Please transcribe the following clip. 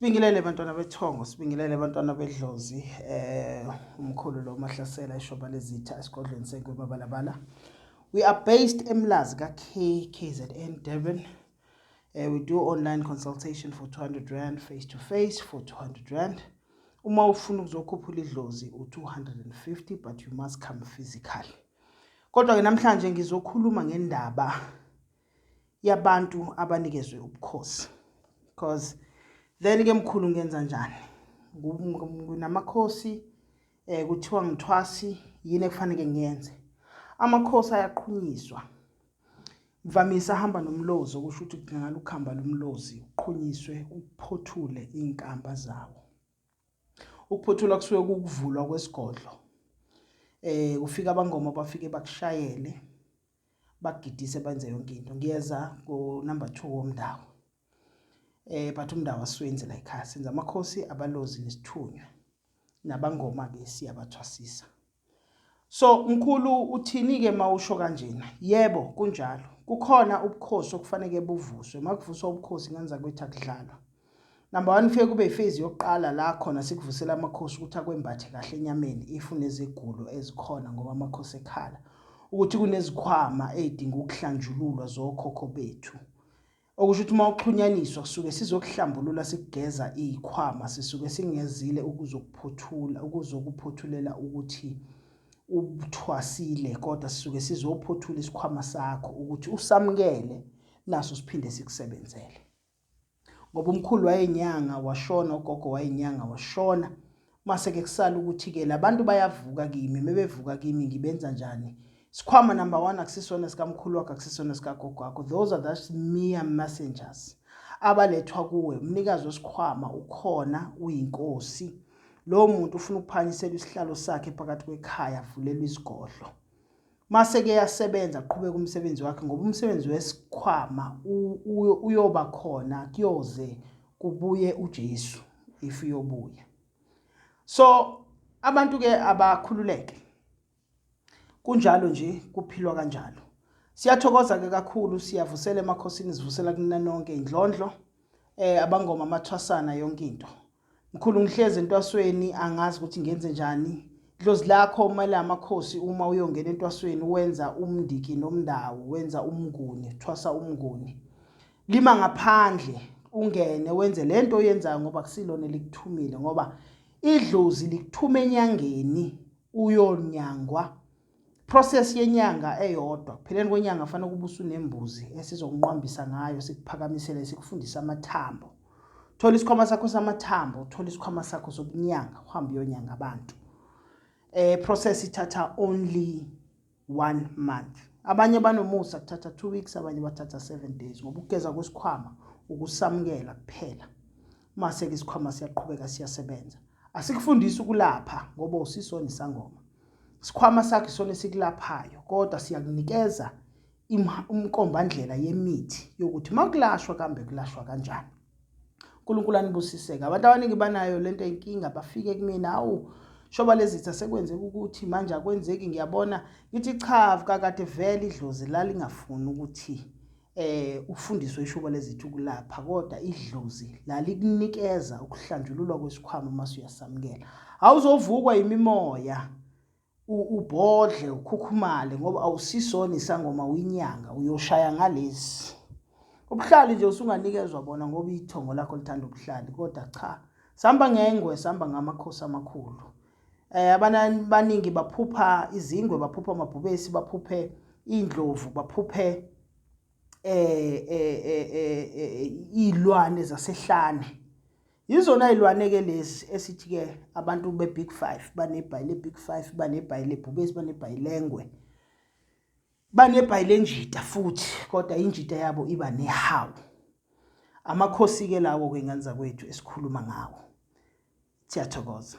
Sibingelele bantwana bethongo, sibingelele bantwana bedlozi, umkhulu lo Mahlasela ishoba lezitha esigodlweni seNgwe Balabala. We are based eMlazi ka K KZN Durban. We do online consultation for R200, face to face for R200. Uma ufuna ukuzokhuphula idlozi u250, but you must come physically. Kodwa ke namhlanje ngizokhuluma ngendaba yabantu abanikezwe ubukhosi. Because then ke mkhulu, ngenza njani? Kunamakhosi, kuthiwa ngithwasi, yini ekufanele ngiyenze? Amakhosi ayaqhunyiswa. Mvamisa ahamba nomlozi, okusho ukuthi kudingakala ukuhamba lomlozi uqhunyiswe, uphothule izinkamba zawo. Ukuphothula kusuke kukuvulwa kwesigodlo. Kufika abangoma, bafike bakushayele, bakugidise, benze yonke into. Ngiyeza ku number 2 womndawo. But umndawo asiwenzi la ekhaya, senza amakhosi, abalozi nesithunywa. Nabangoma ke siyabathwasisa. So mkhulu, uthini ke mawusho kanjena? Yebo, kunjalo. Kukhona ubukhosi okufanele buvuswe. Makuvuswa ubukhosi, ngenza kwethu akudlalwa. Number 1, kufike kube iphase yokuqala la khona sikuvusela amakhosi ukuthi akwembathe kahle enyameni if unezigulo ezikhona, ngoba amakhosi ekhala ukuthi kunezikhwama ezidinga ukuhlanjululwa zokhokho bethu. Okusho ukuthi uma uxhunyaniswa kusuke sizokuhlambulula, sikugeza izikhwama, sisuke singezile ukuzokuphothula, ukuzokuphothulela ukuthi uthwasile, kodwa sisuke sizophothula isikhwama sakho ukuthi usamukele naso siphinde sikusebenzele. Ngoba umkhulu wayenyanga washona, ugogo wayenyanga washona, mase ke kusala ukuthi ke labantu bayavuka kimi, mebevuka kimi ngibenza njani? Sikhwama number 1 akusisona sikamkhulu wakho, akusisona sikagogo wakho. Those are just mere messengers abalethwa kuwe. Umnikazi wesikhwama ukhona, uyinkosi. Lowo muntu ufuna ukuphanyiselwa isihlalo sakhe phakathi kwekhaya, avulelwe izigodlo. Mase ke yasebenza, aqhubeka umsebenzi wakhe, ngoba umsebenzi wesikhwama uyoba khona kuyoze kubuye uJesu, if uyobuya. So abantu ke abakhululeke, kunjalo nje, kuphilwa kanjalo. Siyathokoza ke kakhulu, siyavusela emakhosini, sivusela kunina nonke indlondlo, abangoma, amathwasana, yonke into. Mkhulu, ngihlezi entwasweni, angazi ukuthi ngenze njani. Dlozi lakho uma amakhosi, uma uyongena entwasweni wenza umndiki nomndawo, wenza umnguni, thwasa umnguni, lima ngaphandle, ungene wenze lento oyenzayo, ngoba kusilona likuthumile, ngoba idlozi likuthuma enyangeni uyonyangwa. Process yenyanga eyodwa, kupheleni kwenyanga fanele kube usunembuzi esizokunqwambisa ngayo, sikuphakamisele, sikufundisa amathambo. Thola isikhwama sakho samathambo, thola isikhwama sakho sokunyanga, uhambe uyonyanga abantu. Process ithatha only one month. Abanye banomusa, kuthatha 2 weeks, abanye bathatha 7 days, ngoba ukugeza kwesikhwama ukusamukela kuphela. Mase ke isikhwama siyaqhubeka siyasebenza. Asikufundisi ukulapha ngoba usisona isangoma. Isikhwama sakho isona esikulaphayo, kodwa siyakunikeza umkombandlela yemithi yokuthi makulashwa kambe kulashwa kanjani. uNkulunkulu anibusiseke. Abantu abaningi banayo lento inkinga, bafike kumina, "Awu shoba lezitha, sekwenzeka ukuthi manje akwenzeki." Ngiyabona, ngithi cha, kakade vele idlozi lalingafuni ukuthi ufundiswe ishuba lezitha ukulapha, kodwa idlozi lalikunikeza ukuhlanjululwa kwesikhwama mase uyasamukela. Awuzovukwa imimoya, ubhodle, ukhukhumale, ngoba awusisona isangoma, uyinyanga, uyoshaya ngalezi. Ubuhlali nje usunganikezwa bona ngoba ithongo lakho lithanda ubuhlali, kodwa cha, sihamba ngengwe, sihamba ngamakhosi amakhulu. Abantu baningi baphupha izingwe, baphupha amabhubesi, baphuphe indlovu, baphuphe izilwane zasehlane. Yizona izilwane ke lezi esithi ke abantu be Big 5 banebhayi le Big 5, banebhayi lebhubesi, banebhayi lengwe, banebhayi lenjida futhi, kodwa injida yabo iba nehawu. Amakhosi ke lawo ke, ngane zakwethu, esikhuluma ngawo. Siyathokoza.